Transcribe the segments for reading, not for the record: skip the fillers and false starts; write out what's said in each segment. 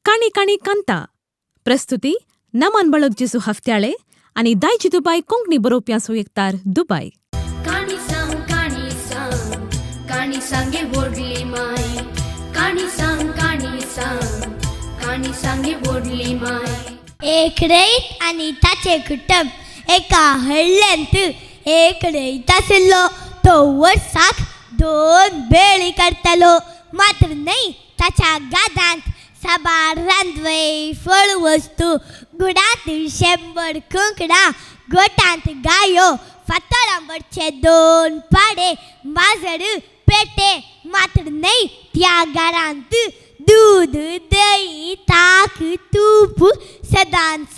काणी काणी कांता. प्रस्तुती नमन बळग जेसू हफ्त्याळे आनी दायजी दुबाय कोंकणी बरोवप्यांचो एकतार दुबाय. काणी सांग, काणी सांग, काणी सांगे व्हडली माय. काणी सांग, काणी सांग, काणी सांगे व्हडली माय. एक रयत आनी ताचें कुटुंब. एका हळ्ळ्यांत एक रयत आशिल्लो. तो वर्साक दोन बेळी करतालो. मात्र न्हय, ताच्या गादांत साबार रांदवय फळ वस्तू, गुडांत 100 कुंकडां, गोटांत गायो, फातरांवरचे 2 पाडे, माजर, पेटे. मात्र न्हय, त्या घरांत दूद, दही, ताक, तूप सदांच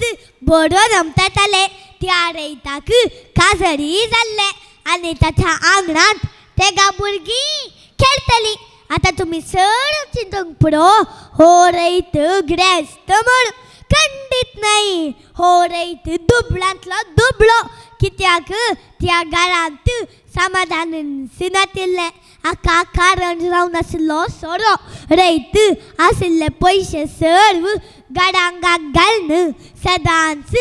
बरो जमताले. त्या रयताक काजरी जाल्लें आनी ताच्या आंगणांत तेगा भुरगीं खेळटलीं. आतां तुमी चड चिंतूंक पुरो हो रयत गिरेस्त म्हूण, खंडीत न्हय. हो रयत दुबळांतलो दुबळो. कित्याक त्या घरांत समाधान नातिल्लें. हाका कारण जावन आशिल्लो सोरो. रयत आशिल्ले पयशे सर्व गाडांगाक घालून सदांच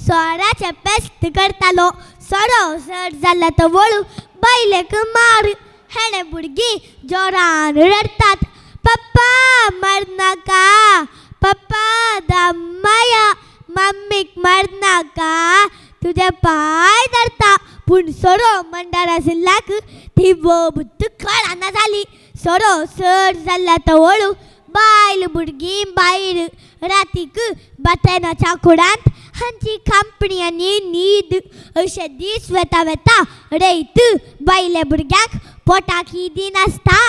सोराचें पेस्त करतालो. सोरो चड जाल्यार तो वळू बायलेक मार. हेणे भुरगीं जोरान रडटात, पप्पा मारनाका, पप्पा दामाया, मम्मीक मारनाका, तुजे पांय धरता. पूण सोरो मंडार आशिल्ल्याक ती बोबूत कळना जाली. सोरो चड जाल्यार तो वळू बायल भुरगीं बायल रातीक बातेनाच्या कुडांत हांची कंपनी आनी न्हीद. अशे दीस वेता वेता रयत बायले भुरग्यांक पोटाक दिनासता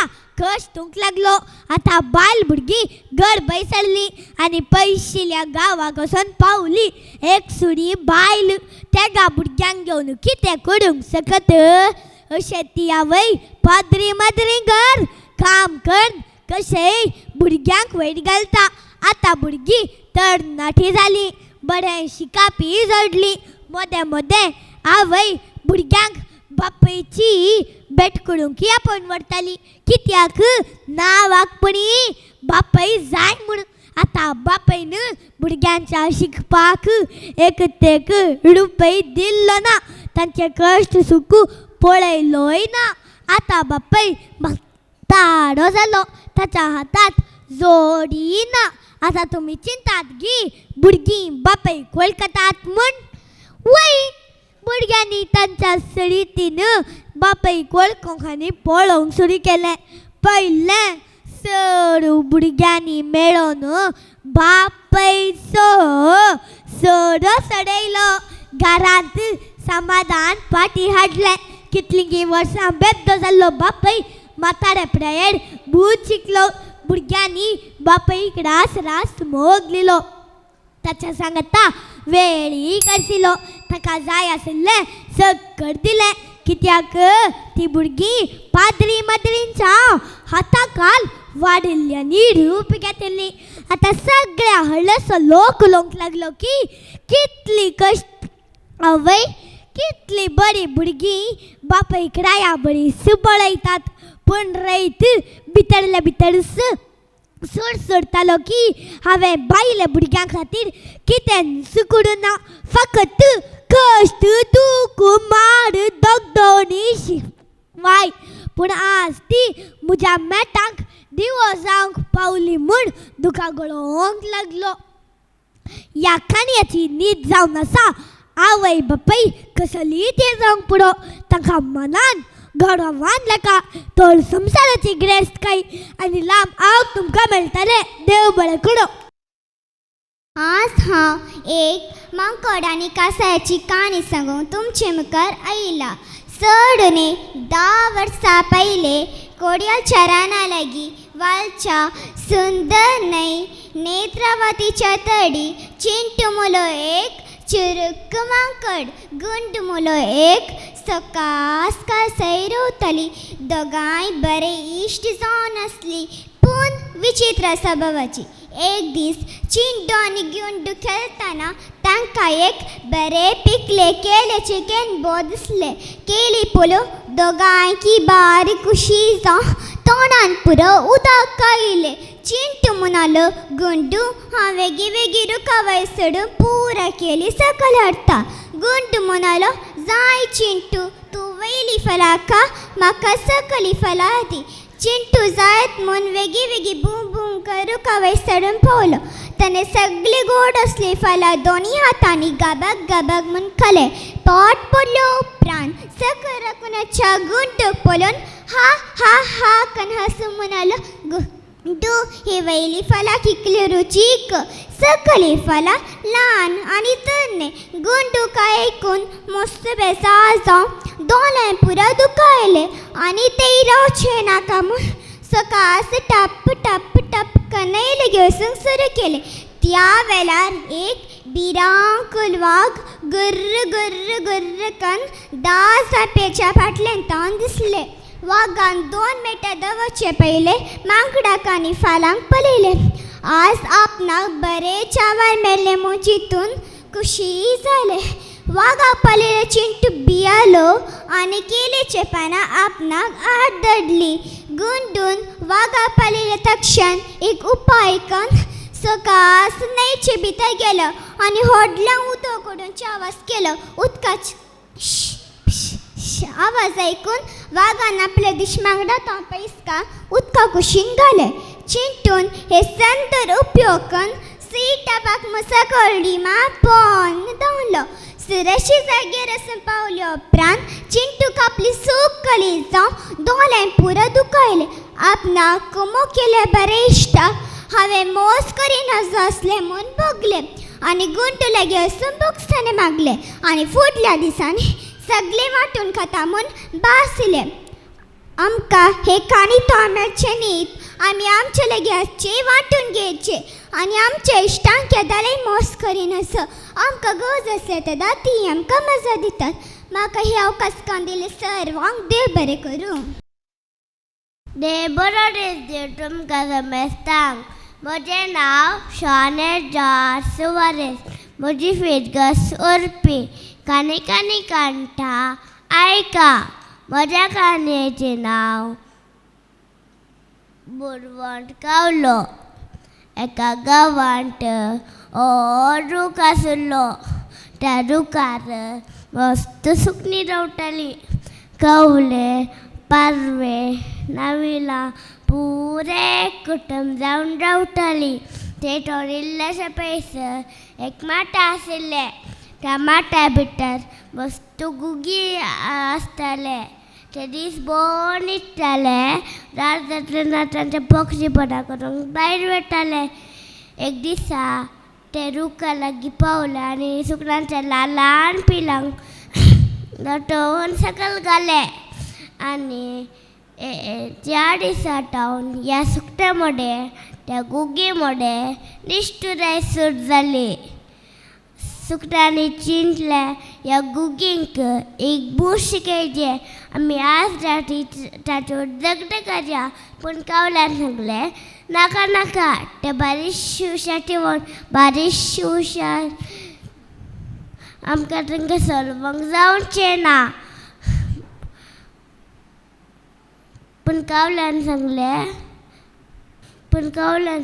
कश्टूंक लागलो. आतां बायल भुरगीं गरबय सरली आनी पयशिल्ल्या गांवाक वचोन पावली. एक सुरी बायल तेगा भुरग्यांक घेवन कितें करूंक शकत? अशें ती आवय पाद्री माद्री घर काम करून कशेंय भुरग्यांक वयर घालता. आतां भुरगीं तरणाटी जालीं, बरें शिकापी जोडली. मोदें मोदें आवय भुरग्यांक बापायची भेट करूंक आपोवन व्हरताली. कित्याक नांवाकपणी बापाय जाय म्हूण. आतां बापायन भुरग्यांच्या शिकपाक एक तेक रुपय दिल्लो ना, तांचे कश्ट सुख पळयलोय ना. आतां बापाय म्हातारो जालो, ताच्या हातांत जोडी ना. आतां तुमी चिंतात गी भुरगीं बापाय वळखतात म्हूण? वय, भुरग्यांनी तांच्या सरितीन बापायक वळखूंक आनी पळोवंक सुरू केलें. पयलें चड भुरग्यांनी मेळोन बापायचो सोरो चडयलो. घरांत समाधान पाटी हाडलें. कितलीं वर्सां बेद्दो जाल्लो बापाय म्हातारे पिरायेर बूद शिकलो. भुरग्यांनी बापायक रास रास मोग दिलो. ताच्या सांगता वेळी करसिलो. ताका जाय आशिल्लें सक्कर दिलें. कित्याक ती भुरगीं पाद्री माद्रींच्या हाताखाल वाडिल्ल्यांनी रूप घेतिल्ली. आतां सगळ्या हळ्ळसो लोक उलोवंक लागलो की कितली कश्ट आवय, कितली बरी भुरगीं बापायक राया बरी पळयतात. पूण रयत भितरल्या भितर सोडसोडतालो की हांवें बायले भुरग्यां खातीर कितेंच करूं ना, फकत कश्ट, दूख, मार, दगदणी शिवाय. पूण आज ती म्हज्या मेटांक दिवो जावंक पावली म्हूण दुकां गळोवंक लागलो. ह्या काणयेची न्हीद जावन आसा आवय बापाय कसलीय ती जावंक पुरो, तांकां मनान गौरवान लेखा तर संवसाराची गिरेस्तकाय आनी लांब आवक तुमकां मेळटलें. देव बरें करूं. आज हांव एक मांकड आनी कासाळ्याची काणी सांगूंक तुमचे मुखार आयला. चड न्ही 10 वर्सां पयले कोडयाच्या राना लागीं वालच्या सुंदर न्हंय नेत्रावतीच्या तडी चिंटू मुलो एक चिरुक्क मांकड, गुंड मुलो एक सकास कासय रोवताली. दोगांय बरे इश्ट जावन आसली, पूण विचित्र स्वभावाची. एक दीस चिंटू आनी गुंडू खेळटना तांकां एक बरे पिकले केळ्याचे केनबो दिसले. केळी पळोवन दोगांयकी बारीक खुशी जावन तोंडान पुरो उदक आयलें. चिंटू म्हणालो, गुंडू, हांव वेगीं वेगीं रुखा वयर चडून पुरा केली सकयल हाडटा. गुंडू म्हणालो, जाय चिंटू, तूं वयली फळां खा, म्हाका सकयली फळां दी. चिंटू जायत म्हूण वेगीं वेगीं बूं बूं करून रुखा वयर चडून पावलो. ताणें सगळीं गोड असलीं फळां दोनी हातांनी गबक गबक म्हूण खालें. पोट भरल्या उपरांत सकयल राखूनाच्या गुंडूक पळोवन हा हा हा करून हांसून म्हणालो, गुंडू, ही वयली फळां कितली रुचीक, सकयलीं फळां ल्हान आनी तरणे. गुंडूक आयकून मस्त बेजार जावन दोळ्यां पुरो दुकां आयलें आनी तें रावचें नाका म्हूण सकास टप टप टप कनैल घेवसूंक सुरू केलें. त्या वेळार एक भिरांकूळ वाग गुर्र गुर्र गुर्र कन्न 10 जापेच्या फाटल्यान तावन दिसलें. वागान 2 मिनटां दवरचे पयलें माकडाक आनी फालांक पळयलें. आज आपणाक बरें चावार मेळ्ळें म्हूण चिंतून खुशी जालें. वागाक पळयलें चिंटू भियेलो आनी केळीच्या पानां आपणाक आड दडली. गुंडून वागाक पळयलें तक्षण एक उपाय कन्न सकास न्हंयचे भितर गेलो आनी व्हडल्या उदक काडून आवाज केलो. उदकाचो श आवाज आयकून वागान आपल्या दुस्मानाक तो पैसका उदका कुशीन घालें. चिंटून हे संदर उपयोग कन्न सुई टपाक मुसक उडी मार धांवलो. सुरक्षीत जाग्यार वचून पावल्या उपरांत चिंटूक आपली चूक कळ्ळी जावन दोळ्यांत पुरो दुकां आयलें. आपणाक कुमोक केल्या बरे इश्टाक हांवें मोस करी नजो आसलें म्हूण भोगलें आनी गुंटू लागीं वचून भोगसणें मागलें आनी फुडल्या दिसांनी सगळें वांटून खाता म्हूण भासलें. आमकां हे काणी तो मेळचें न्ही. आमी आमचे लागीं आसचें वांटून घेवचें आनी आमच्या इश्टांक केदाळय मोस करिनासो. आमकां गरज आसले तेन्ना ती आमकां मजा दितात. म्हाका ही अवकाश दिले सर्वांक देव बरें करूं. देव बरो दीस दिवं तुमकां समेस्तांक. म्हजें नांव शॉनेट जॉर्ज सुवारेस. म्हजी फिर्गज उर्पी. काणी काणी कांटा आयका. म्हज्या काणयेचें नांव बुरवंट कावलो. एका गांवांत व्हड रूख आशिल्लो. त्या रुखार मस्त सुकणीं रावतालीं. कावले, पारवे, नाविलां पुरें कुटुंब जावन रावतालीं. ते थोडे इल्लेशे पयसर एक माटा आशिल्लें. त्या माटा भितर मस्त गुगी आसताले. ते दीस भर न्हिदताले. रात जाता तेन्ना तांचे पक्षीपणां करूंक भायर वताले. एक दिसा ते रुखा लागीं पावले आनी सुकण्यांच्या ल्हान ल्हान पिलांक लोटोवन सकयल घालें. आनी त्या दिसा सावन ह्या सुकण्या मदें, त्या गुगी मदें निश्ठुराय सुरू जाली. सुकण्यांनी चिंतलें, ह्या गुगींक एक बूस शिकयचें, आमी आज राती ताचो लग्न करया. पूण कावल्यान सांगलें, नाका नाका, ते बारीक हुशार, बारीक हुशार, आमकां तांकां सलवंक जावचें ना. पूण कावल्यान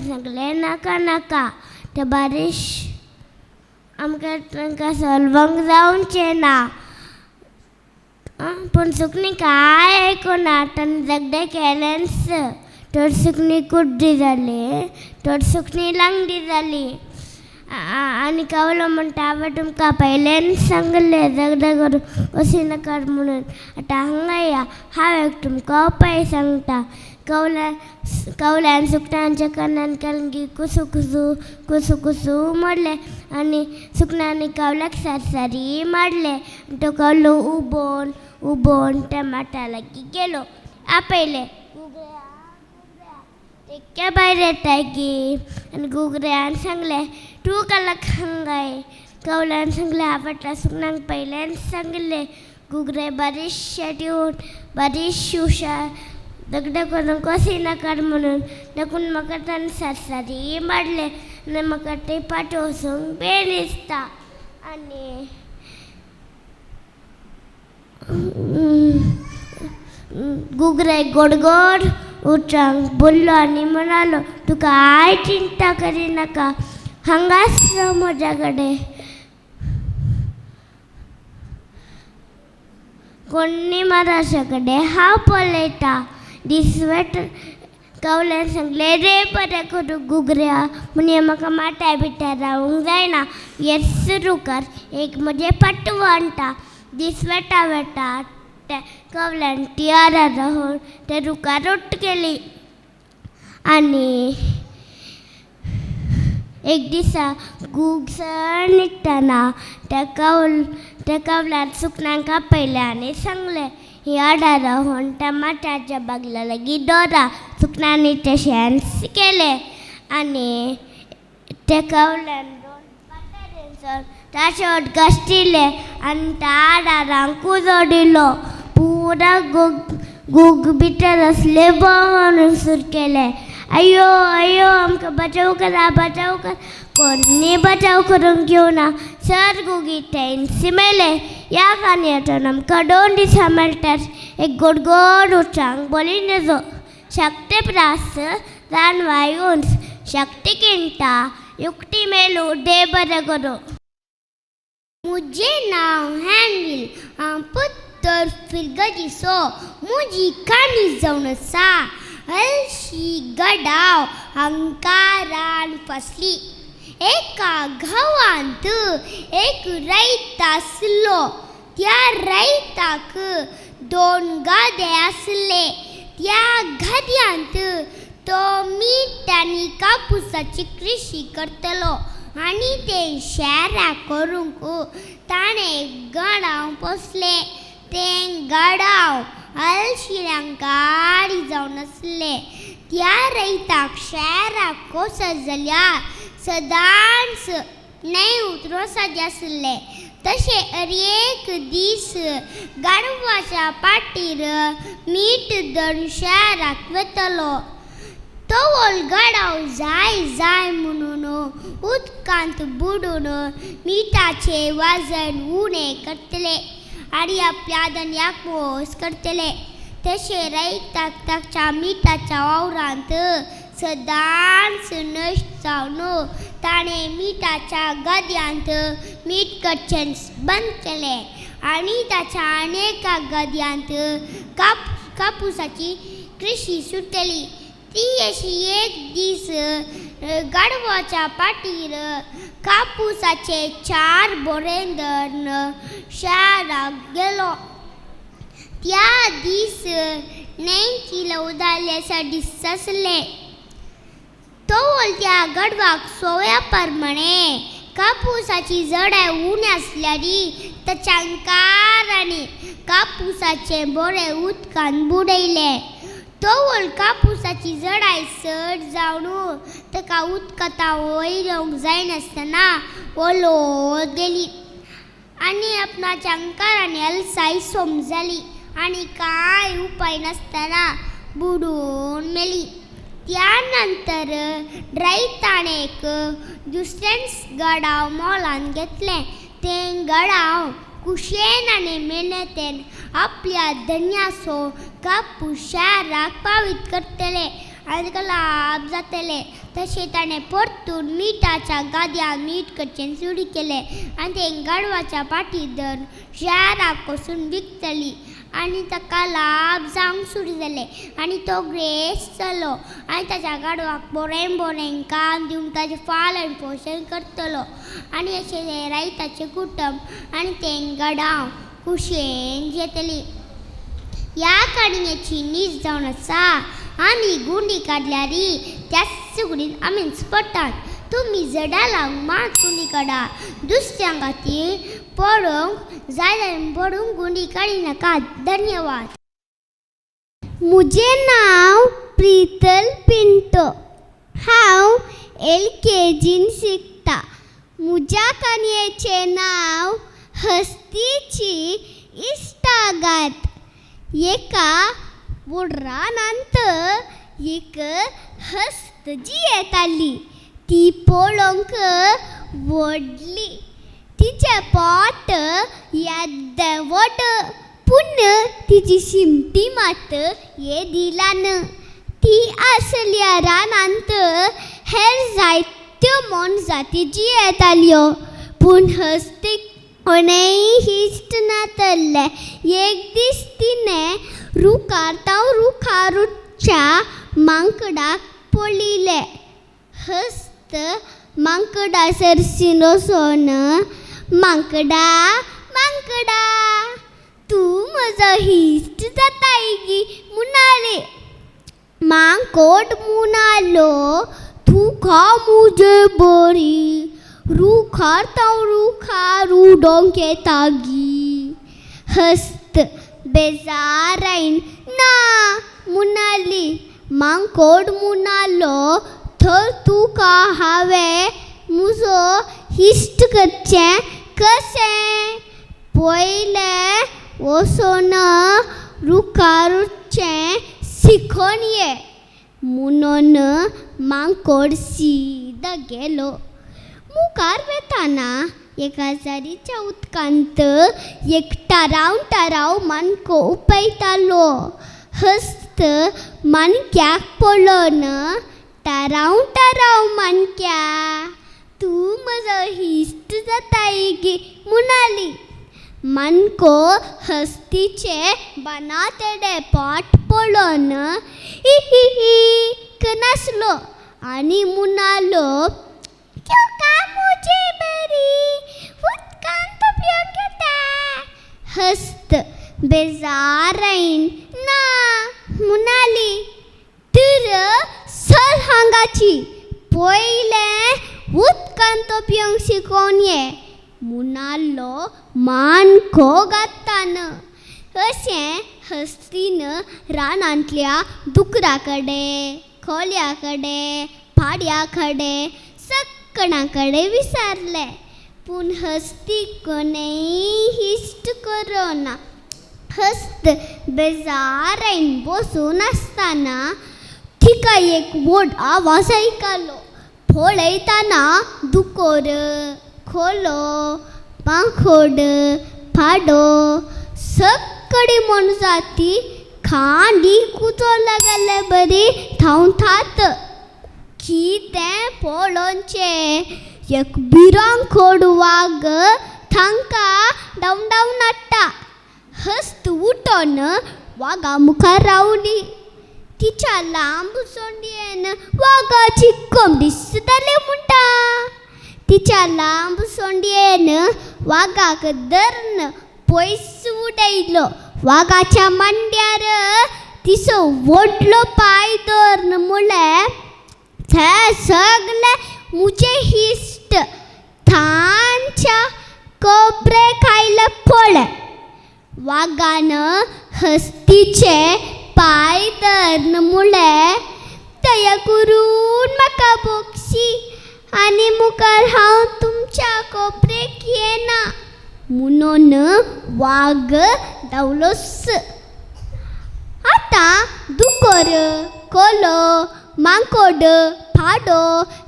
सांगलें, नाका नाका, ते बारीक, आमकां तांकां सलवंक जावचें ना. पूण सुकणीं कांय आयकुना. तांणी झगडें केलेंच. थोडी सुकणीं कुड्डी जालीं, थोडी सुकणीं लांगडी जालीं. आनी कावलो म्हणटा, हांवें तुमकां पयल्यान सांगलें झगडें करूंक वचनाकात म्हणून. आतां हांगा या, हांव एक तुमकां उपाय सांगता. कावल्यान सुकण्यांच्या कानान कलंगी कुसू कुसू कुसू कुसू म्हणलें आनी सुकण्यांनी कावल्याक सरसरी मारलें. तो कावलो उबोन उबोन त्या माटा लागीं गेलो. आपयलें, गुगऱ्या, गुगऱ्या, ते भायर येताय गी? आनी गुगऱ्यान सांगलें, तूं कलाक हांगाय? कावल्यान सांगलें, हांवें सुकण्यांक पयल्यान सांगलें, गुगरे बारीकशे येवन बारीक हुशार, झगडें करूंक वचनाकात म्हणून. देखून म्हाका ताणें सरसरी मारलें आनी म्हाका ते पाट वचूंक बेन दिसता. आनी गुगरे गोड गोड उचांक बोल्लो आनी म्हणालो, तूं कांय चिंता करिनाका, हांगाच राव म्हज्या कडेन. कोण्णी म्हाराजा कडेन हांव पळयता. दिसवट कवल्यान सांगलें, रे बरें करूं घुगऱ्या, म्हणजे म्हाका माठाय बिठाय रावूंक जायना, येस रुखार एक म्हजें पाटव आणटा. दिसवेटा वेटा त्या कवल्यान ती आरां रावन त्या रुखार रोट केली. आनी एक दिसा गूग सर न्हिदतना त्या कवल्यान सुकण्यांक आपयलें आनी सांगलें, ही आडां रावन त्या माठाच्या बागला लागीं दवरा. सुकण्यांनी तशेंच केलें आनी त्या कवल्यान दोन पात्रां ताचे घासटिले आनी त्या आडारांक उजो दिलो. पुरा गूग भितर आसले भोंवून सुरू केलें, अयो अयो आमकां बचाव करा बचाव करा. कोणी बचाव करूंक येवना, सर गुगी तेंच मेले. ह्या काणयेंतल्यान आमकां दोन दिसां मेळटात. एक गोड गोड उचांक बोली नजो, शक्ती प्रास रानवाय उंच, शक्ती किंता युक्ती मेलू. दे बरें करूं. मुझे नांव हॅनविल, हांव पुत्तर फिरगजीसो. म्हजी काणी जावन आसा हलशी गडाव हंकारान फसली. एका गांवांत एक रैत आसलो. त्या रैताक दोन गादे आसले. त्या गाद्यांत तो मीठ आनी कापुसाची कृशी करतलो आनी ते शेरां करूंक ताणें गडाव पोसले. तें गडाव हलशिऱ्यांक गाडी जावन आसले. त्या रैताक शेरां कोसत जाल्यार सदांच न्हय उतरोसाचें आसलें. तशें एक दीस गाडवाच्या पाटीर मीठ धरून शेराक वतलो. तवल गडाव जाय जाय म्हणून उदकांत बुडून मिठाचें वजन उणें करतले आनी आपल्या धनयाक मोस करतले. तशें रैताक ताच्या मिठाच्या वावरांत सदांच नश्ट जावन ताणें मिठाच्या गद्यांत मीठ करचें बंद केलें आनी ताच्या अनेका गद्यांत कापुसाची कृशी सुटली. ती अशी एक दीस गाडवाच्या पाटीर कापुसाचे 4 बोरे धरून शाराक गेलो. त्या दीस न्हंयची उदारले दीस आसले. तवल त्या गडवाक सोव्या प्रमाणे कापुसाची जडाय उणी आसल्यार ताच्या अंकारांनी कापुसाचे बोरे उदकान बुडयले. तवल कापुसाची जडाय चड जावन ताका उदकांत वयर येवंक जायनासतना ओलोत गेली आनी आपणाच्या अंकारांनी अलसाय सोम जाली आनी कांय उपाय नासतना बुडून मेली. त्या नंतर रैतान एक दुसरेंच गडाव मोलान घेतलें. तें गडाव कुशेन आनी मेहनतेन आपल्या धन्याचो कापूस शाराक पावीत करतले आनी ताका लाभ जातले. तशें ताणें परतून मिठाच्या गाद्यान मीठ करचें सुरू केलें आनी तें गाडवाच्या पाटीर धरून शाराक वचून विकतली आनी ताका लाभ जावंक सुरू जालें आनी तो ग्रेस्त जालो आनी ताच्या गाडवाक बरें बरें काम दिवन ताचें पालन पोशण करतलो. आनी अशें तें रैताचें कुटुंब आनी तें गडाव खुशयेन जियेतली. ह्या काणयेची नीज जावन आसा, आमी गुंडी काडल्यार त्याच गुडीन आमीच पडटात. तुमी जडां लावंक मात गुंडी काडा, दुसऱ्यां खातीर पडूंक जाय जाल्यार पडूंक गुंडी काडिनाकात. धन्यवाद. मुझे नांव प्रीतल पिंटो, हांव LKG शिकता. मुज्या काणयेचें नांव हस्तीची इश्टागात. एका रानांत एक हस्त जियेताली. ती पळोवंक व्हडली, तिचें पोट येदें व्हड, पूण तिची शिमटी मात येदी ल्हान. ती आसल्या रानांत हेर जायत्यो मोनजाती जियेताल्यो, पूण हस्तीक कोणेंय इश्ट नातल्लें. एक दीस तिणें रुखार ताव रुखार उठच्या मांकडाक पळयलें. हस्त मांकडा सरशीं वचोन, मांकडा मांकडा तूं म्हजो इश्ट जाताय गी म्हणालें. मांकोड म्हणालो, तुका मुजे बरी रुखार ताव रुखार उडोवंक येता गी. हस्त बेजारायन ना म्हणाली. मांकोड म्हणालो, तर तुका हांवें म्हजो इश्ट करचें कशें? पयलें वचोन रुखार उडचें शिकोन ये. म्हणून मांकोड सिदा गेलो. मुखार वेताना एका झरीच्या उदकांत एक टाराव टाराव मानको उपयतालो. हस्त मानक्याक पळोवन, टाराव टाराव मानक्या तूं म्हजो इश्ट जाताय गी म्हणाली. मानको हस्तीचे बाना तेडे पोट पळोवन ही ही ही कनासलो आनी म्हणालो, तुका मुजे बरी उदकांत पिवंक येता. हस्त बेजारायन ना म्हणाली. तर सर हांगाची पयलें उदकांत पिवंक शिकोवन ये म्हणालो मानको गातान. अशें हस्तीन रानांतल्या दुकरा कडेन, कोल्या कडेन, पाड्या कडेन, सगळ्यां कडेन विचारलें, पूण हस्ती कोणेंय इश्ट करोना. हस्त बेजारायन बसून आसतना तिका एक व्हड आवाज आयकलो. पळयतना दुकोर, कोलो, पांखोड, पाडो सगळी मोनजाती खांदी कुजो लागले बरी धांवतात. कितें पळोवचें, एक भिरांकूळ वाग तांकां धांवडावन हाडटा. हस्त उठोन वागा मुखार रावली. तिच्या लांब सोंडयेन वागाची कोंबडी जाली म्हणटा. तिच्या लांब सोंडयेन वागाक धरून पयस उडयलो. वागाच्या मांड्यार तिचो व्हडलो पांय दवरून म्हणलें, ते सगळे म्हजे इश्ट तांच्या कोबरे खायले पळय. वागान हस्तीचे पांय धरून म्हणलें, दया करून म्हाका बोगशी आनी मुखार हांव तुमच्या कोपरेक येना. म्हणून वाग धांवलोच. आतां दुकोर, कोलो, मांकोड, पाडो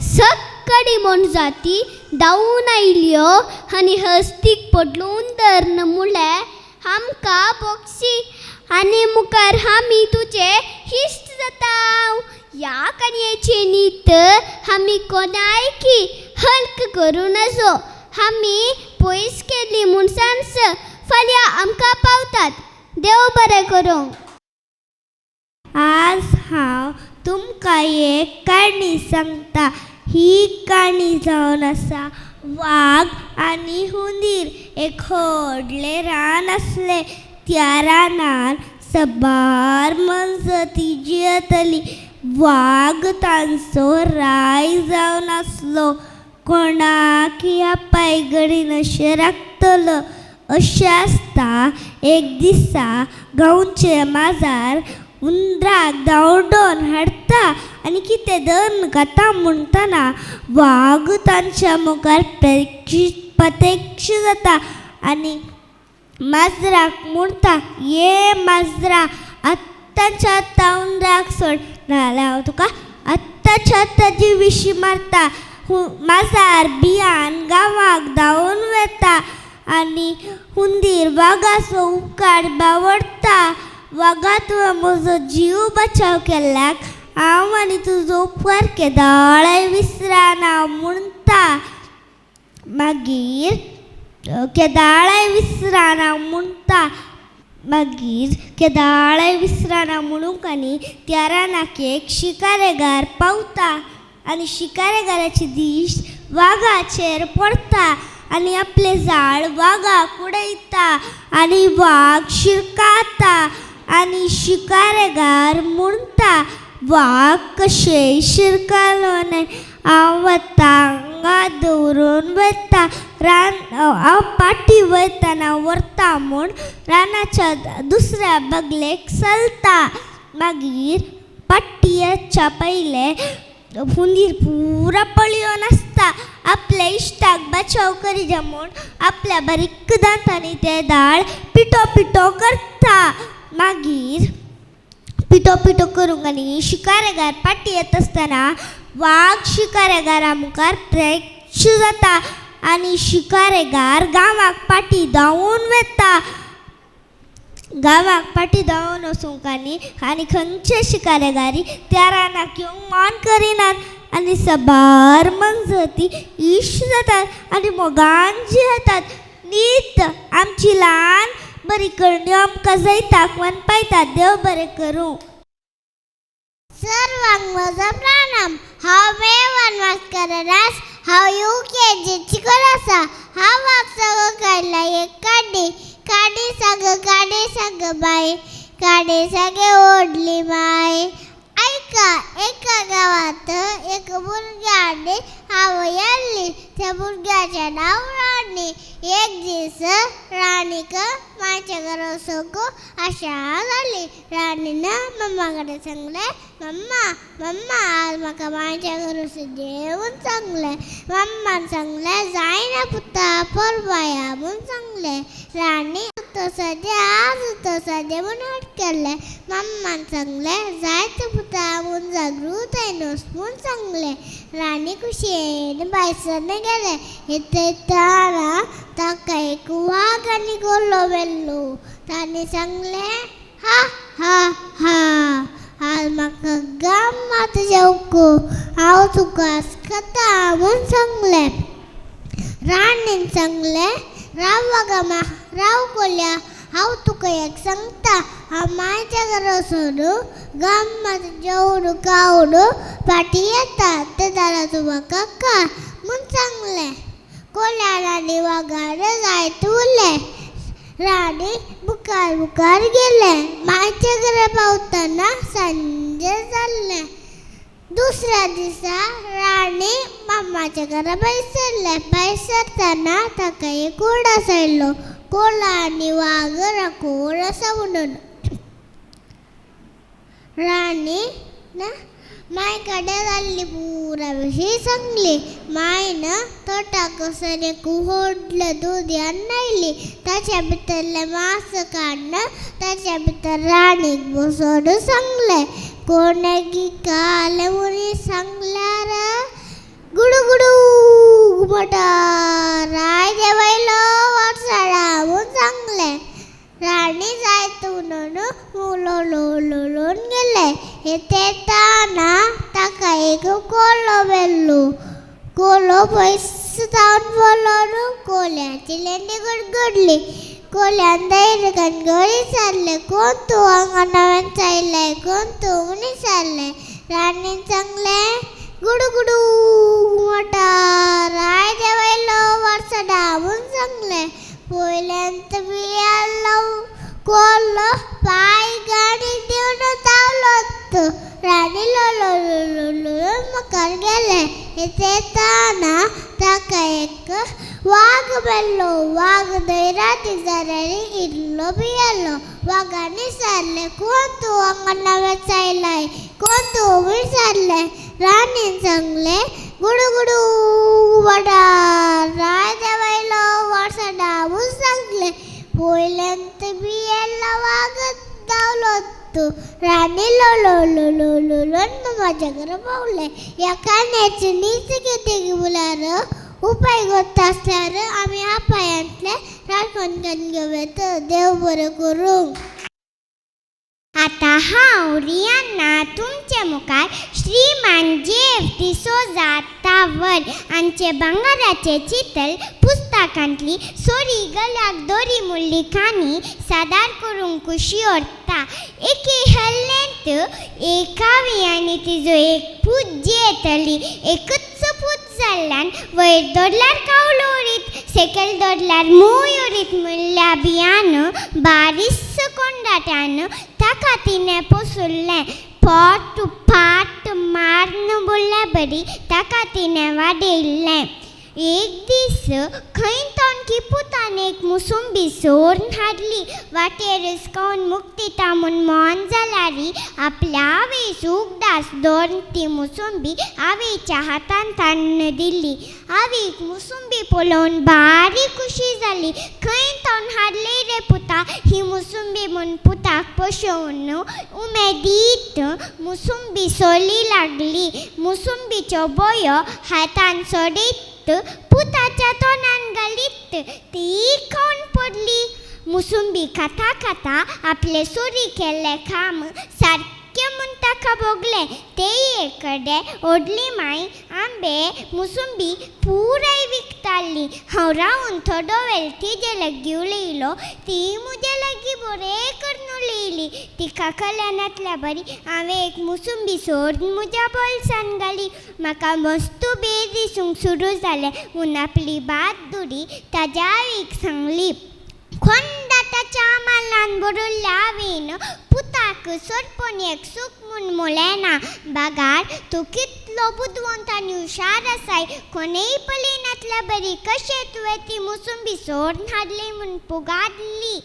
सगळी मोनजाती धांवून आयल्यो आनी हस्तीक पडलून धरून म्हणलें, आमकां बोगशी आनी मुखार आमी तुजे इश्ट जाता. ह्या काणयेचे नीत आमी कोणायकी हल्क करूं नजो. आमी पयस केल्ली मनशांच फाल्यां आमकां पावतात. देव बरें करूं. आज हांव तुमकां एक काणी सांगता. ही काणी जावन आसा वाग आनी हुंदीर. एक व्हडलें रान आसलें. त्या रानान सबार मोनजाती जियेताली. वाग तांचो राय जावन आसलो. कोणाक ह्या पायगडीन अशें राखतलो अशें आसता. एक दिसा गांवचे माजार हुंदराक धांवडोवन हाडटा आनी कितें धरून खाता म्हणटना वाग तांच्या मुखार प्रत्यक्ष जाता आनी माजराक म्हणटा, ये माजरा आत्ताच्या आत्तां हुंदराक सोड, नाजाल्यार हांव तुका आत्ताच्या आत्तां जिविशी मारता. माजार भियान गांवाक धांवून वता आनी हुंदीर वागाचो उपकार बावडटा. वागा तुवें म्हजो जीव बचाव केल्ल्याक हांव आनी तुजो उपकार केदाळाय विसराना म्हणटा. मागीर केदाळाय विसराना म्हणटा. मागीर केदाळाय विसराना म्हणूंक आनी त्या रानाक एक शिकारेगार पावता आनी शिकारेगाराची दीश वागाचेर पडटा आनी आपलें जाळ वागाक उडयता आनी वाग शिरकाता आनी शिकारेगार म्हणटा वाग कशें शिरकालो न्हय, हांव आतां हांगा दवरून वता रान, हांव पाटी वयतना व्हरता म्हूण रानाच्या दुसऱ्या बगलेक चलता. मागीर पाटी येच्या पयलें हुंदीर पुरा पळयोन आसता आपल्या इश्टाक बचाव करिजा म्हूण आपल्या बारीक दांतांनी तें दाळ पिठो पिठो करता. मागीर पिठो पिठो करूंक आनी शिकारेगार पाटी येता आसतना वाग शिकारेगारा मुखार प्रत्यक्ष जाता आनी शिकारेगार गांवाक पाटी धांवून वता. गांवाक पाटी धांवून वचूंक आनी आनी खंयचे शिकारेगारी त्या रानाक येवंक मान करिनात आनी सबार मनजती इश्ट जातात आनी मोगान जियेतात. नीत आमची ल्हान बरी करण्यो आमकां जैताक वनपायतात. देव बरें करूं. सर्वांक म्हजो प्रणाम. हांव मेवन मास्करेन्हास, हांव UKG शिकून आसा. हांव आज सगळं काडला एक काडी. काडी सांग काडी सांग बाय, काडी सांगे ओडली माय. ऐका, एका गावात एक भुरग्याने आवय आसली. त्या भुरग्याचें नांव राणी. एक दीस राणीक मायच्या घरा वचूंक आशा जाली. राणीन मम्मा कडेन सांगलें, मम्मा मम्मा आज म्हाका मायच्या घरा वचून म्हूण सांगलें. मम्मान सांगलें जायना पुता, परवां या म्हूण सांगलें. राणी तसो आज तसो म्हूण हट केलें. मम्मान सांगलें जायत पुता म्हूण जागृताय वच म्हूण सांगलें. राणी खुशयेन भायसर गेलें. येता येताना ताका एक वाग आनी गोलो मेळ्ळो. ताणें सांगलें हा हा हा, आज म्हाका गम्मत जेवंक, हांव तुका आज खाता म्हूण सांगलें. राणीन सांगलें राव वागा राव कोल्या, हांव तुका एक सांगता, हांव मायच्या घरा वचून गम्मत जेवण खावन फाटीं येता तें जाल्यार तूं म्हाका खा म्हूण सांगलें. कोल्यान आनी वागान जायत उरलें. राणी मुखार मुखार गेलें. मायच्या घरा पावतना सांजे जाल्लें. दुसऱ्या दिसा राणी मामाच्या घरा भायर सरलें. भायर सरतना ताका एक उडास आयलो, कोला आनी वाग राखोवन आसा म्हणून. राणी माय कडेन जाल्ली पुरा विशीं सांगली. मायन तोटाक वचून एक व्हडलें दुदयान आयली. ताच्या भितरलें मांस काडून ताच्या भितर राणीक बसोवन सांगलें. कोणें खालें म्हणून सांगल्यार गुडू गुडू घुमटार आयजे वयलो वाटसळा म्हूण सांगलें. राणी जायत म्हणून उलोवन गेलें. येताना ताका एक कोलो मेळ्ळो. कोलो पयस जावन पळोवन कोल्याची लेंडी गुडगुडली. कोल्यान धैर्यान गळी विचारलें, कोण तूं हांगा नव्यान चयलाय, कोण तूं म्हूण विचारलें. राणीन सांगलें गुडू गुडू घुमटार आयजे वयलो वाटसडा म्हूण सांगलें. पयल्यान भियेल्लो कोलो पांय गाणी दिवन धांवलो. राणी लोलो लोलो मुखार गेलें. येताना ताका एक वाग मेळ्ळो. वाग धैर्याती जाल्यार इल्लो भियेल्लो. वागान विचारलें कोण तूं हांगा नव्यान चयलाय, कोण तूं म्हूण विचारलें. राणीन सांगलें गुडू गुडू घुमटार आयजे वयलो वाटसडा म्हूण सांगलें. पयल्यान भियेल्लो वाग धांवलो. राणी लोलो लोलो लोलोन मामाच्या घरा पावलें. ह्या काणयेची नीच कितें म्हळ्यार उपाय करता आसल्यार आमी आपायांतलें राखण करून घेवं येता. देव बरें करूं. आतां हांव रियाना तुमचे मुखार श्रीमान जेफ डिसोजा तावर हांचे भांगराचें चितल पुस्तकांतली सोरी गल्याक दोरी मुल्ली काणी सादर करूंक खुशी व्हरता. एके हल्लेंत एकावी आनी तिजो एक पूत जियेतली. एकूच पूत जाल्ल्यान वयर दोडल्यार कावलो उरीत, सकयल दोडल्यार मूय उरीत म्हणल्या भियान बारीस कोंडाट्यान ताका तिणें पोसुल्लें. पोट पाट मारून बोल्ल्या बरी ताका तिणें वाडयल्लें. एक दीस खंय तावन पुतान एक मुसुंबी सोरून हाडली. वाटेर हुसकावन मुक्तिता म्हूण मन जाल्यार आपल्या आवयस उगडास दवरून ती मुसुंबी आवयच्या हातांत हाडून दिली. आवयक मुसुंबी पळोवन भारी खुशी जाली. खंय तावन हाडली रे पुता ही मुसुंबी म्हूण पुताक पोशोवन उमेदीत मुसुंबी सोली लागली. मुसुंबीच्यो बोयो हातान सोडीत पुताच्या तोंडान घालीत ती खावन पडली. मुसुंबी खाता खाता आपले सुरी केल्लें काम सारकें म्हूण ताका भोगलें. तेय कडेन व्हडली माय आंबे मुसुंबी पुराय विकताली. हांव रावन थोडो वेळ तिजे लागीं उलयलो. ती म्हजे लागीं बरें करून उलयली. तिका कल्याणांतल्या बरी हांवें एक मुसुंबी सोडून म्हज्या बोल्सान घाली. म्हाका मस्तू बेर दिसूंक सुरू जालें म्हूण आपली बात दुरी ताज्या आवयक सांगली. खोंडाटाच्या मालान भरिल्ल्या आवयन पुताक सोरपोन एक सूख म्हूण म्हळें ना. बागार तूं कितलो बुदवंत आनी हुशार आसाय, कोणूय पळयनातल्या बरी कशें तुवें ती मुसुंबी सोडून हाडली म्हूण पुगाडली.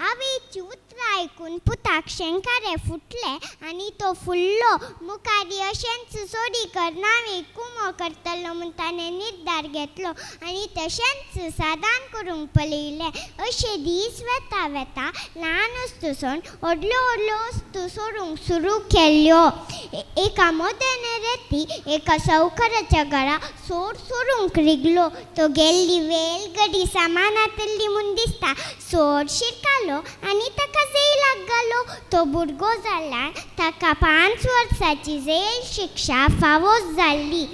आवयचीं उतरां आयकून पुताक शेंकारे फुटले आनी तो फुल्लो. मुखारी अशेंच चोरी करना कुमो करतलो म्हूण ताणें निर्धार घेतलो आनी तशेंच सादान करूंक पळयलें. अशे दीस वेता वेता ल्हान वस्तू सोडून व्हडल्यो व्हडल्यो वस्तू सोडूंक सुरू केल्यो. एका मोदेने रेती एका सावकाराच्या घरा सोड सोडूंक रिगलो. तो गेल्ली वेल गडी सामानांतली म्हूण दिसता सोड शिरकालो आनी ताका जेलाक घालो. तो भुरगो जाल्यार ताका 5 वर्सांची जेल शिक्षा फावो जाल्ली.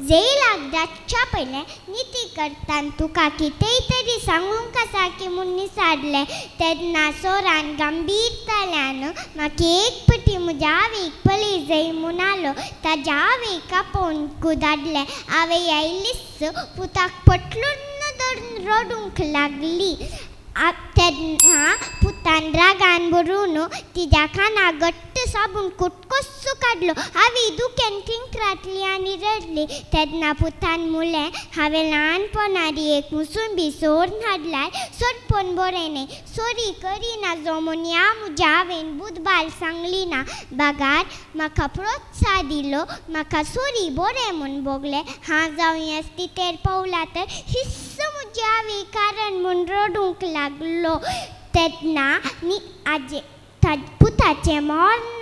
जेलाक जावच्या पयलें निती करतान तुका कितेंय तरी सांगूंक आसा की म्हूण निसारलें. तेन्ना सोरान गंभीरताल्यान म्हाका एक पटी म्हज्या आवयक पळय जाय म्हणालो. ताज्या आवयक आपोवन धाडलें. आवय आयलीच पुताक पटलून धरून रडूंक लागली. तेन्ना पुतान रागान भरून तिज्या कानाक घट्ट साबून कुटकोसो काडलो. आवय दुखेन किंक्राटली आनी रडली. तेन्ना पुतान म्हणलें, हांवें ल्हानपणार एक मुसुंबी सोडून हाडल्यार सोडपोन बरें न्हय. सोरी करिना जो म्हूण ह्या म्हज्या आवयन बुदबाल सांगली ना. बागार म्हाका प्रोत्साह दिलो. म्हाका सोरी बरें म्हूण भोगलें. हांव जावं हे स्थितेर पावला तर हिस्स म्हजी आवय कारण म्हूण रडूंक लागलो. तेन्ना आजे पुताचें मन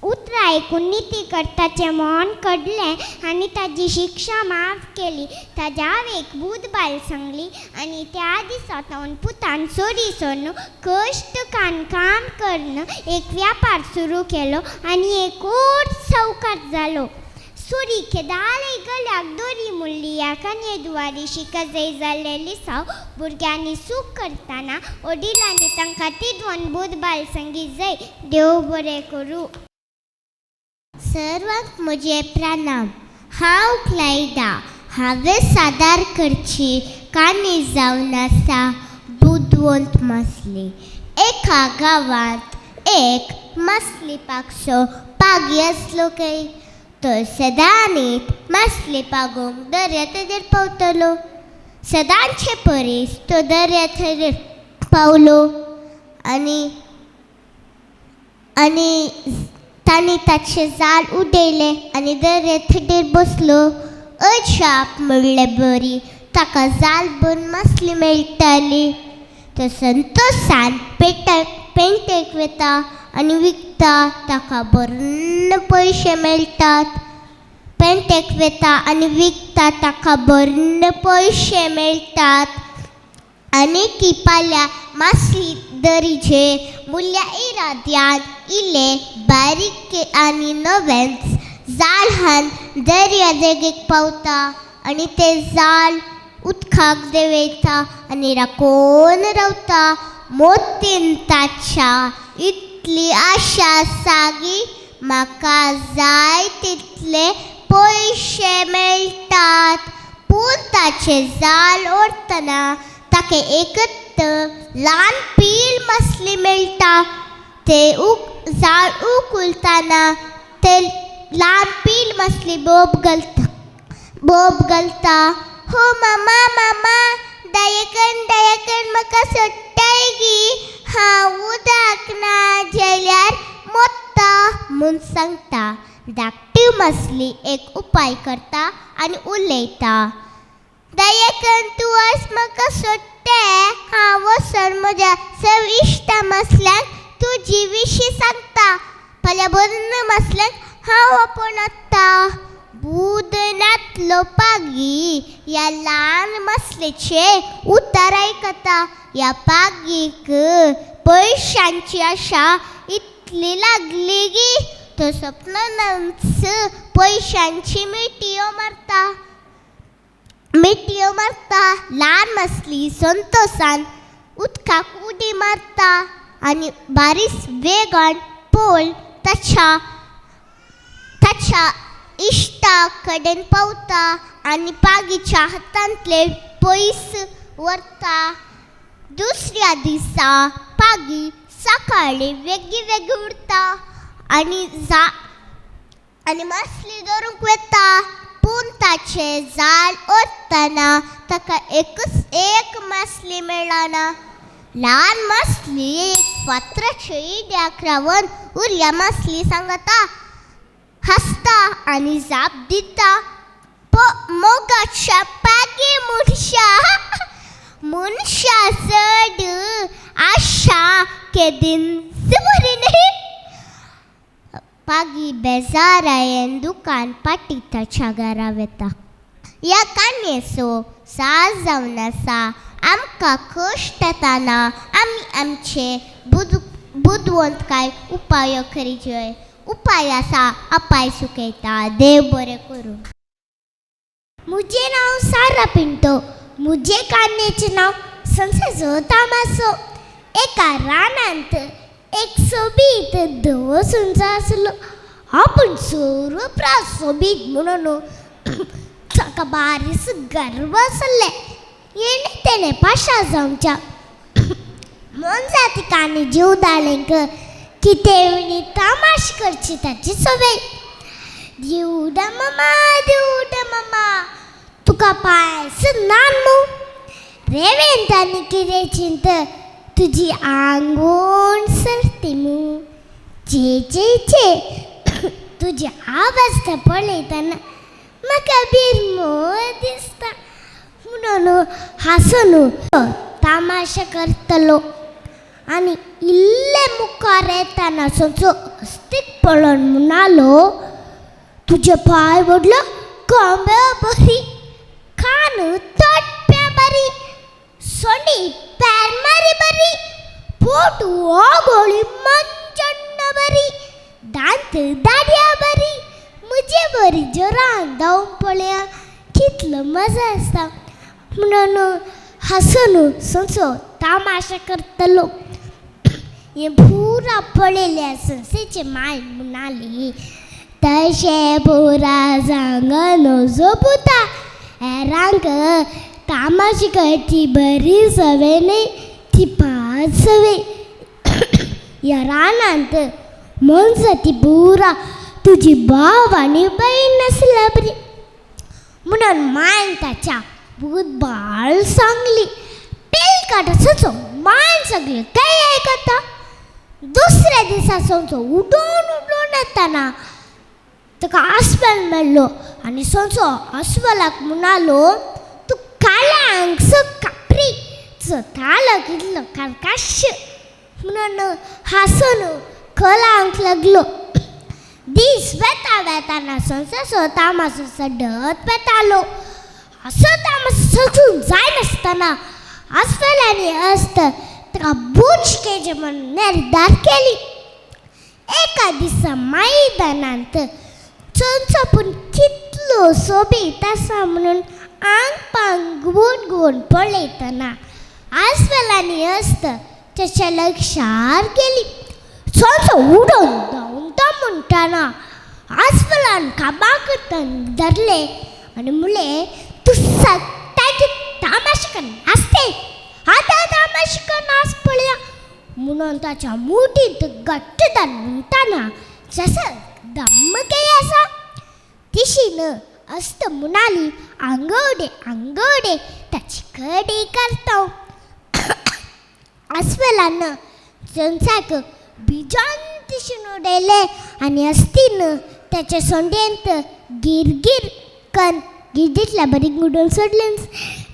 उतरां आयकून निती करताचें मन कडलें आनी ताजी शिक्षा माफ केली. ताज्या आवयक बुदबाल सांगली आनी त्या दिसा सावन पुतान सोरी सोडून कश्ट कान काम करून एक व्यापार सुरू केलो आनी एक व्हड सावकार जालो. सुरी केदाळय गल्याक दोरी मुल्ली ह्या काणये शिकजय जाल्लें लिसांव भुरग्यांनी सूख करतना वडिलांनी तांकां तिडवन बुदबाल सांगी जाय. देव बरें करूं. सर्वांक म्हजें प्रणाम. हांव क्लायडा. हांवें सादर करची काणी जावन आसा बुदवंत मासली. एका गांवांत एक मासली पागसो पागी आसलो काय तो सदांनीत मासली पागोवंक दर्या तेजेर पावतलो. सदांचे परीस तो दर्या थंय पावलो आनी आनी तांणी ताचें जाल उडयलें आनी दर्या थडेर बसलो. अजाप म्हणले बरी ताका जाल भरून मासली मेळटाली. तो संतोशान पेंटेक वता आनी विकता. ताका बरे पयशे मेळटात. पेंटेक वता आनी विकता. ताका बरे पयशे मेळटात. आनी ती पाल्या मासली दरीचे मुल्या इराद्यान इल्लें बारीक आनी नवेंच जाल हान दर्या देगेक पावता आनी तें जाल उदकाक देंवयता आनी राखोन रावता. मोतीन ताच्या इतली आशा आसा की म्हाका जाय तितले पयशे मेळटात. पूण ताचें जाल ओडटना ताका एकत ल्हान पील मसली मेळटा. ते जाळ उकुलतना ते ल्हान पील मसली बोब घालता बोब घालता. हो मामा मामा दयकन दयकन म्हाका सोडटाय गी, हांव उदक ना जेल्यार मोत्ता म्हूण सांगता. धाकटी मसली एक उपाय करता आनी उलयता, दयकन तूं आज म्हाका सोडटें, हांव वचून म्हज्या सव इश्टा मसल्यांक तुजी विशीं सांगता. फाल्यां बन्न मसल्यांक हांव आपोवन वता. बुदनांतलो पागी ह्या ल्हान मसलेचें उतर आयकता. ह्या पागीक पयशांची आशा इतली लागली की तो सपनांच पयशांची मिठयो मारता मिठयो मारता. ल्हान मसली संतोसान उदकाक उडी मारता आनी बारीस वेगान पोल ताच्या ताच्या इश्टा कडेन पावता आनी पागीच्या हातांतले पयस व्हरता. दुसऱ्या दिसा पागी सकाळी वेगीं वेगीं उरता आनी जा आनी मसली धरूंक वता. पूण ताचें जाल ओडटना ताका एकूच एक मसली मेळना. ल्हान मसली एक फातराच्या इड्याक रावन उरल्या मसली सांगता, हांसता आनी जाप दिता, मोगाच्या पागी मनशा मनशा चड आशा केदींच बरी न्ही. पागी बेजारायेन दुकान पाटी ताच्या घरा वता. ह्या काणयेचो सार जावन आसा, आमकां कश्ट येताना आमी आमचे बुदवंतकाय उपाय करीजय. उपाय आसा अपाय सुकयता. देव बरें करूं. मुझे नाव सारा पिंटो, मुझे काणयेचें नांव संसेचो तामासो. एका रानांत एक सोबीत धवो सुंचो आसलो. आपूण सर्व सोबीत म्हणून ताका बारीस गर्व आसले. येणे तेणें पाशा जावच्या मोनजातीक आनी जिवदाळेंक कितें तामाश करची ताची सवय. दिवडा मामा दिवडा मामा तुका पायस नान मू, रेवेंत आनी कितें चिंत तुजी आंगवण सरती मू, चे चे चे तुजी आवस्था पळयतना म्हाका बिरमो दिसता म्हणून हांसून तामाशा करतलो. आनी इल्ले मुखार येताना सोंसो अस्तीक पळोवन म्हणालो, तुजे पांय व्हडलो कोंब्या बरी, कान तोटप्या बरी, सोंडी पेरमारी बरी, पोट ओगोळी मंजण्ण बरी, दांत दाड्या बरी, म्हजे बरी जोरान धांवन पळया कितलो मजा आसता म्हणून हांसून सोंसो तामाशा करतलो. हें पुरा पळयल्या संसेचे माय म्हणाली, तशें पुरा सांग नजो पुता, हेरांक तामाशी करची बरी सवय न्ही, ती पांच सवय. ह्या रानांत मोनजाती पुरा तुजी भाव आनी बहीण आसल्या बरी म्हणून मायन ताच्या भूत बाळ सांगली. पेलकाट सोंसो मायन सगळें काय आयकता. दुसऱ्या दिसा सोंसो उडोवन उडोवन येताना ताका आस्वेल मेळ्ळो आनी सोंसो आस्वेलाक म्हणालो, तूं काल्या हांगसो कापरी, तुजो तालो कितलो कर्काश म्हणून हांसून कलांक लागलो. दीस वेता वेताना सोंसो तामासो सडत वेतालो. असो तामासो सगून जायनासतना आस्वेल आनी अस्त ताका भूत भूत शिकयचें म्हणून निर्धार केली. एका दिसा मैदानांत चोंचो पूण कितलो सोबीत आसा म्हणून आंग पांग गुवून गुवून पळयतना आस्वेलांनी अस्त ताच्या लक्षार गेली. चोंचो उडोवन धांवता म्हणटना आस्वेलान काबाक धरले आनी म्हणलें, तूं सगळ्याची तामाशे नाचते, आतां तामाशे नाच पळया म्हणून ताच्या मुठींत घट्ट धर म्हणटना जसो धम्मकेय आसा तिशीन अस्त म्हणाली, आंगवडे आंगवडे ताची कडी करता. अस्वलान चोंचाक बिजान तिशीन उडयलें आनी अस्तीन ताच्या सोंडेंत गिरगीर कन गिरगिटल्या बरी उडोवन सोडलें.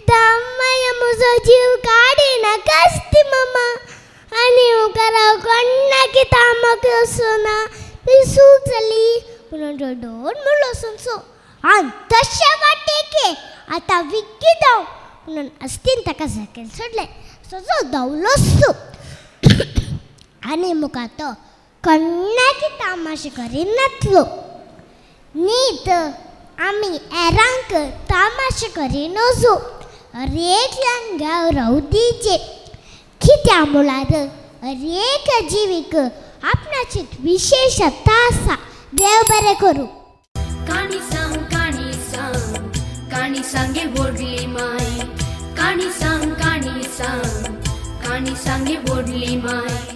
दामाया म्हजो जीव काडिनाका अस्ती मामा, आनी मुखार हांव कोण्णाकी तामाक वचना, ती सूक जाली म्हणून रडोन म्हणलो सोंसो. आनी तशें वाटेके आतां विग्गी धांव म्हणून अस्तीन ताका सकयल सोडलें. सोंसो धांवलोच आनी मुखार तो कोण्णाकी तामाशे करिनातलो. न्हीत आमी हेरांक तामाशे करिनजो, हरेकल्यान गांव रावू दिजे, कित्या म्हळ्यार हरेक जिवीक आपणाची विशेशता आसा. देव बरें करूं. काणी सांग काणी सांग काणी सांगे व्हडली माय, काणी सांग काणी सांग काणी सांगे व्हडली माय.